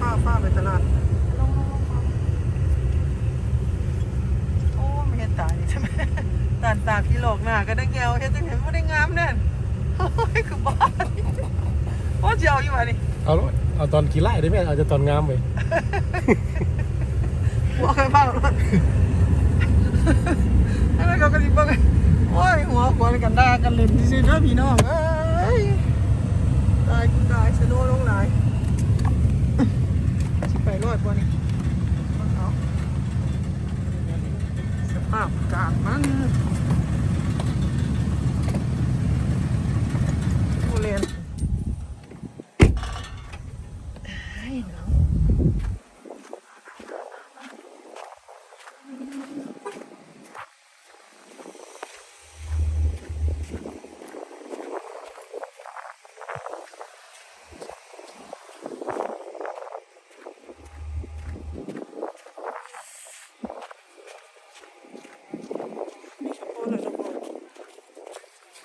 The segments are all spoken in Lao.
ຟ້າໄປຕະຫຼາດ ໂອ້ ມາເຮັດຕານີ້ ຕານຕາທີ່ຫຼອກໜ້າກໍໄດ້ແກ້ວ ເຮັດຈັ່ງໃດບໍ່ໄດ້ງາມແນ່ ໂອ້ຍ ຄືບ້າ ໂອ້ ຊິເອົາຢູ່ຫວານີ້ ເອົາໂລດ ເອົາຕອນຂີ້ຮ້າຍໄດ້ແມ່ ເອົາແຕ່ຕອນງາມເວີຍ ບໍ່ເຄີຍເວົ້າໂລດ ອັນນັ້ນເຂົາກໍຊິເບິ່ງ ໂອ້ຍ ຫົວຂວັນກັນ ດ່າກັນຫຼິ້ນຊື່ໆເດີພີ່ນ້ອງເອີຍ ຕາຍ ຕາຍ ສະໂນລົງຫຼາຍ ຊິໄປລອດບໍ່ນີ້ ເບິ່ງເອົາ ສະພາບອາກາດມັນ ໂອ້ ແລ່ນ ເຮີ້ຍ ໜາວ.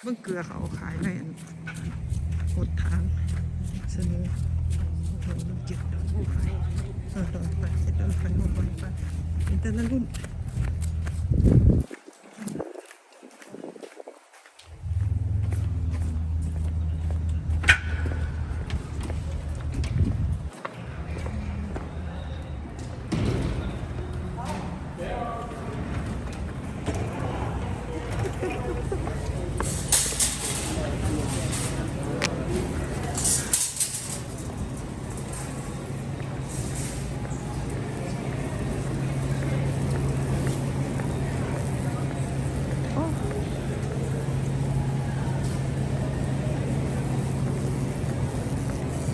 ເບິ່ງເກືອເຂົາເອົາຂາຍໄວ້ອັນຫົດທາງ ສະໂນ ເຈັດດອນໄຟ ເອີ ດອນໄຟ ເຈັດດອນໄຟ ຫົກດອນໄຟ ເປັນແຕ່ລະລຸ້ນ. ໂອ້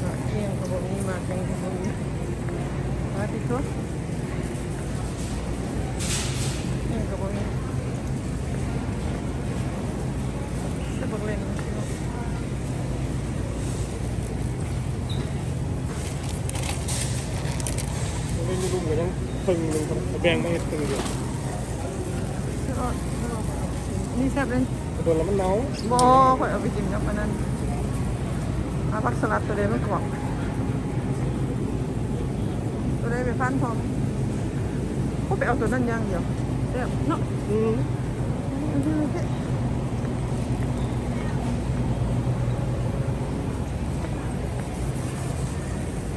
ໝາກຫຍັງກໍບໍ່ມີ ໝາກຫຍັງກໍບໍ່ມີ ປາຕິໂທ ຫຍັງກໍບໍ່ມີ ແຕ່ບັກເຫຼັ້ງ ບໍ່ມີ ມີລຸ້ມກໍຍັງເຄິ່ງໜຶ່ງ ແບ່ງມາເຮັດເຄິ່ງດຽວ ນີ້ແຊບເດ້ ໂດນແລ້ວມັນເນົ່າ ບໍ່ ຂ້ອຍເອົາໄປກິນກັບອັນນັ້ນ ເອົາຜັກສະຫຼັດ ໂຕໃດມັນກອບ ໂຕໃດໄປພັນພ້ອມ ໂອ້ ໄປເອົາໂຕນັ້ນຢ່າງດຽວ ແຊບເນາະ ອືມ.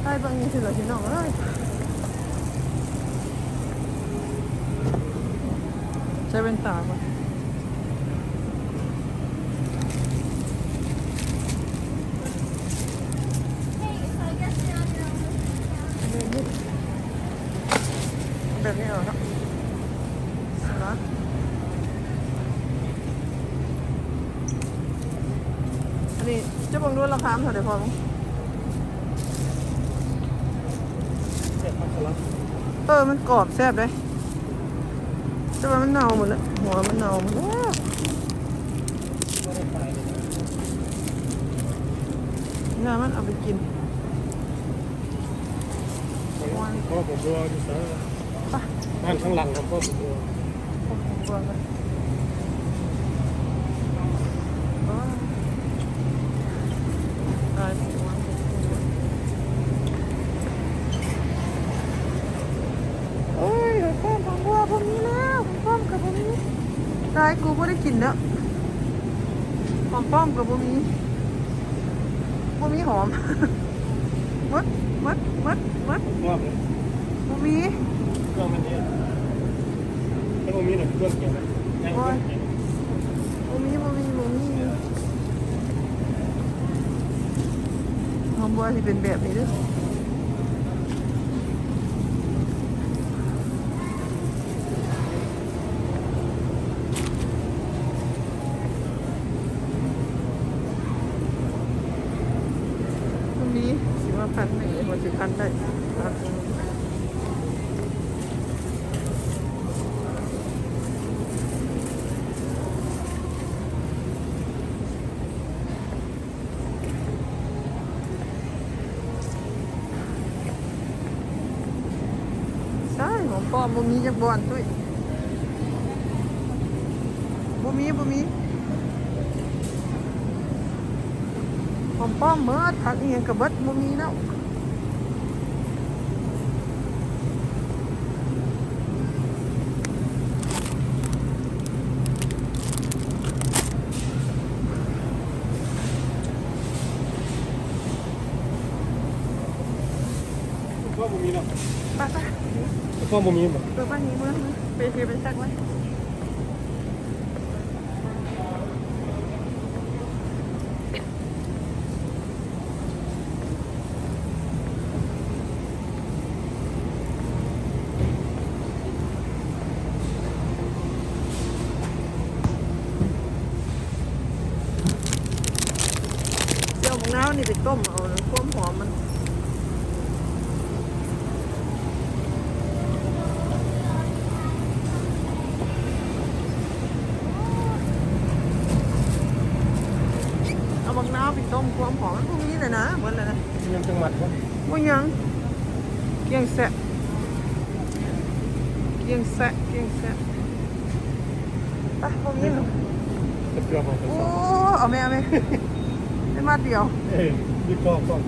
ໄປເບິ່ງຢູ່ຊີ້ລະພີ່ນ້ອງເອີຍ ໃສ່ແວ່ນຕາກ່ອນ ແບບນີ້ເອົາເນາະ ສະຫຼັດ ອັນນີ້ຈະເບິ່ງດູລາຄາມັນເທົ່າໃດ ພໍເບິ່ງ ແຊບຄັກສະຫຼັດ ເອີ ມັນກອບແຊບເດ້ ແຕ່ວ່າມັນເນົ່າໝົດແລ້ວ ຫົວມັນເນົ່າໝົດແລ້ວ ບໍ່ໄດ້ຂາຍເລີຍ ເນື້ອມັນເອົາໄປກິນ ພໍ່ບັວຢູ່ໃສ? ບ້ານຂ້າງຫຼັງຂອງພໍ່ບັວ. ໂອ້ຍ ຂອງພໍ່ບັວບໍ່ມີແລ້ວ ຂອງປ້ອມກໍບໍ່ມີ. ຕາຍ ກູບໍ່ໄດ້ກິນເດີ້ ຂອງປ້ອມກໍບໍ່ມີ. ບໍ່ມີຫອມ ໝົດ ໝົດ ໝົດ ໝົດ ບໍ່ມີ ເຄື່ອງມັນເດ ຖ້າບໍ່ມີນະ ເຄື່ອງກຽມ ໂອ້ຍ ບໍ່ມີ ບໍ່ມີ ບໍ່ມີ ຫອມບົວຊິເປັນແບບນີ້ເດີ້. ພວກນີ້ຊິມາພັນໜຶ່ງ ບໍ່ຊິພັນໄດ້. ໃຊ່ ຂອງປ້ອມບໍ່ມີຈັກບ່ອນຕຸ້ຍ ບໍ່ມີ ບໍ່ມີ ຂອງປ້ອມເໝິດ ຜັກອີ່ຫຍັງກະເບິດ ບໍ່ມີແລ້ວ. ບໍ່ມີເນາະ ໄປ ໄປ ກະເພາະບໍ່ມີບໍ່? ເອີ ໄປ ນີ້ ເມືອ ໄປ ໄປ ໄປຕັກໄວ້. ຊິເອົາໝາກນາວນີ້ໄປຕົ້ມເອົາ ຄວາມຫອມມັນ. ເອົາໝາກນາວໄປຕົ້ມຄວາມຫອມ ມັນບໍ່ມີແລ້ວນະ ເບິດແລ້ວນະ. ຍັງຈັກມັດບໍ່? ບໍ່ຍັງ ກ້ຽງແຊະ ກ້ຽງແຊະ ກ້ຽງແຊະ. ໄປ ບໍ່ມີແລ້ວ. ໂອ້ ເອົາແມ່ ເອົາແມ່ ໄດ້ມັດດຽວ. ເອີ ຢູ່ກອງກ່ອນ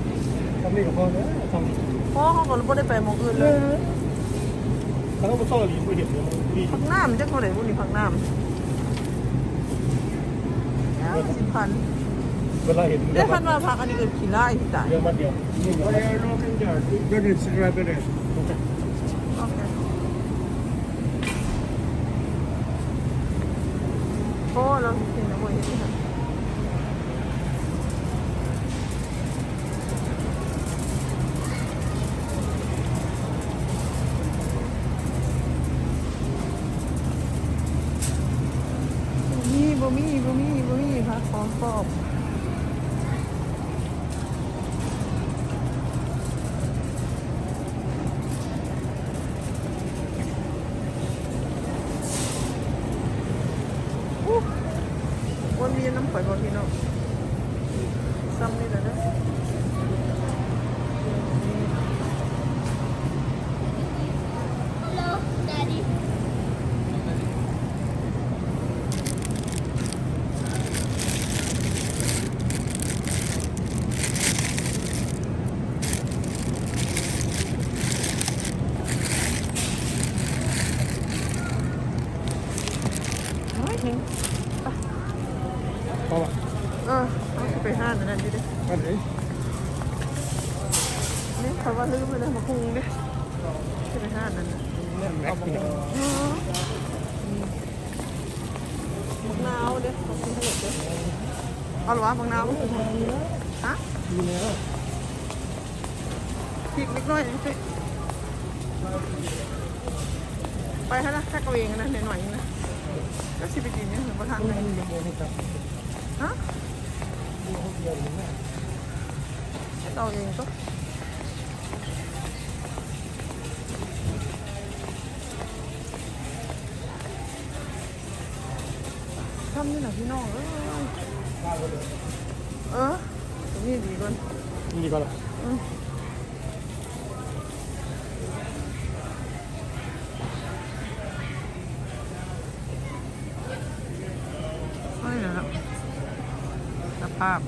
ຊ່ຳນີ້ກະພໍແລ້ວ ຊ່ຳນີ້ ພໍ ເຮົາກະບໍ່ໄດ້ໄປໝ່ອງອື່ນເລີຍ. ເອີ ຄັນເຮົາບໍ່ຊອກອີ່ຫຼີ ບໍ່ເຫັນເລີຍ. ຜັກໜາມ ຈັກເທົ່າໃດບຸນີ້ ຜັກໜາມ. ແລ້ວ ສິບພັນ ເວລາເຫັນ ເດ້. ຄັນວ່າຜັກອັນນີ້ກະຂີ້ລ້າຍ ຕາຍ. ເລື່ອງມັດດຽວ ໂອເຄ ພໍແລ້ວ ເຫັນແລ້ວບໍ່ເຫັນ. ບໍ່ມີ ບໍ່ມີ ບໍ່ມີ ບໍ່ມີ ຜັກຫອມປ້ອມ. ໂອ້ ບໍ່ມີນຳຂ້ອຍບໍ່ພີ່ນ້ອງ ຊ່ຳນີ້ແຫຼະເດີ. Hello Daddy. ນ້ອຍໜຶ່ງ ໄປ ພໍລະ. ເອີ ເຮົາຊິໄປຮ້ານອັນນັ້ນຢູ່ເດ້. ຮ້ານໃດ? ນີ້ຂ້ອຍວ່າລືມແລ້ວເດ້ ໝາກຫຸ່ງເດ້. ຊິໄປຮ້ານນັ້ນນະ ແມ່ນແມັກ ໝາກຫຸ່ງ ເອີ ໝາກນາວເດ້ ເອົາລະວະ ໝາກນາວ. ຮະ? ມີແລ້ວ ອີກເລັກນ້ອຍ ໄປຫັ້ນນະ ຈັກເອົາເອງນະ ໜ້ອຍໆນະ. ຈັກຊິໄປກິນຫຍັງ ບໍ່ທັນເລີຍ. ຮະ? ເອົາເອງໂຕ. ຊ່ຳນີ້ນະພີ່ນ້ອງເອີຍ. ເອີ ໂຕນີ້ດີກ່ອນ ນີ້ດີກ່ອນ. ອື ນີ້ແຫຼະເນາະ ສະພາບ.